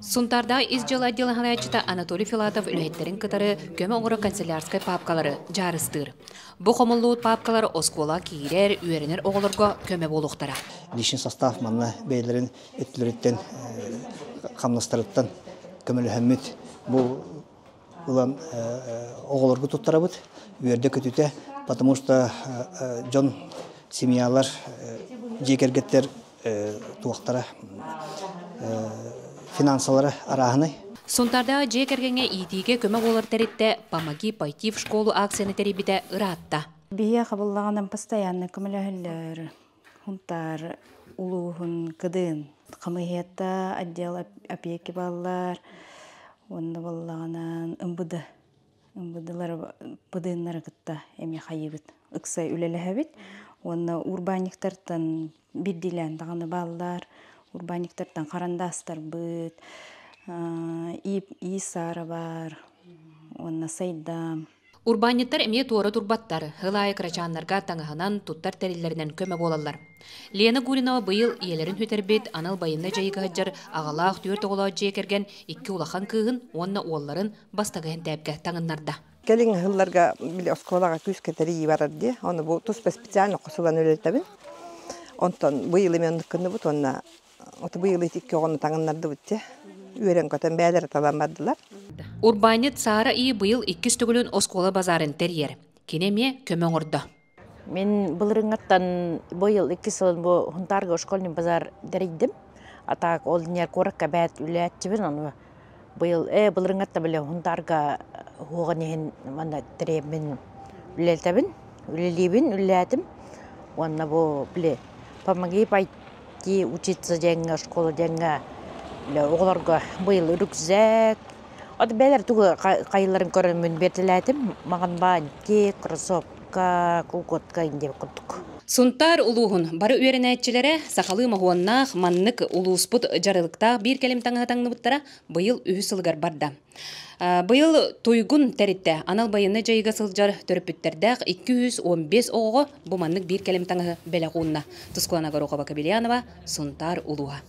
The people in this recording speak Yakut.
Сунтаардаах ис дьыала отделын салайааччыта Анатолий Филатов үлэһиттэрин кытары көмө оҥоро канцелярскай паапкалары дьаарыстыыр. Бу хомуллубут паапкалар оскуола киирэр, үөрэнэр оҕолорго көмө буолуохтара. Личный состав манна бэйэлэрин өттүлэриттэн хамнастарыттан көмөлөһөммүт бу ылан оҕолорго туттарабыт үөрдэ-көтүтэ, потому что дьон семьялар дьиэ кэргэттэр туохтара финансалара арааһынай. Сунтаардааҕы дьиэ кэргэҥҥэ иитиигэ көмө буолар тэрилтэ «Помоги пойти в школу» акцияны тэрийбитэ ыраатта. Биһиэхэ буллаҕынан постоянно көмөлөһөллөр. Хунтаар улууһун кыдын хамыыһыйата отдел опеки баллар уонна буоллаҕынан МВД МВДлар ПДНнары кытта эмиэ хайыыбыт ыкса үлэлэһэбит уонна урбаанньыктартан биирдиилээн даҕаны бааллар урбаанньыктартан харандаастарбыт иис саара баар уонна сайдам. Урбаанньыттар эмиэ туора турбаттар, сыл аайы кырачааннарга таҥаһынан, туттар тэриллэринэн көмө буолаллар. Лена Гуринова быйыл ийэлэрин сүтэрбит, анал байыаннай дьайыыга сылдьар аҕалаах түөрт оҕолоох дьиэ кэргэн икки улахан кыыһын уонна уолларын бастакы сэнтээпкэ таҥыннарда. Кэлин ыһылларга били оскуолаҕа күүскэ тэрийии барар дии. Ону бу туспа специально хосулан үлэлэтэбин. Онтон быйыл эмиэ оннук гынныбыт уонна Ото быйыл икки оҕону таҥыннардыбыт дьэ. Үөрэн-көтөн бэйэлэрэ талан бардылар. Урбаанньыт Саара И быйыл иккис төгүлүн оскуола базарын тэрийэр. Кини эмиэ көмө оҥордо. Мин былырыҥҥаттан быйыл иккис сылын бу Хунтаарга школьный базар тэрийдим. А так ол не куоракка бэт үлээччибин ону быйыл былырыҥҥатта бile Хунтаарга хуоҕан иһин манна тэрийэммин үлэлэтэбин, үлэлиибин, үлэлээтим. Уонна бу били помоги пойти учиться диэҥҥэ школа диэҥҥэ оҕолорго быйыл рюкзак от бэйэлэр тугу хайыларын көрөммүн биэртэлээтим маҕан баанти кроссовка колготка диэн курдук. Сунтаар улууһун бары үөрэнээччилэрэ сахалыы моһуоннаах маннык улууспут дьарылыктаах биир кэлим таҥаһы таҥныбыттара быйыл үһүс сылыгар барда. Быйыл Туйгун тэрилтэ анал байыаннай дьайыыга сылдьар төрөппүттэрдээх 215 оҕоҕо бу маннык биир кэлим таҥаһы бэлэх уунна. Тускулана Горохова-Кобельянова, Сунтаар улууһа.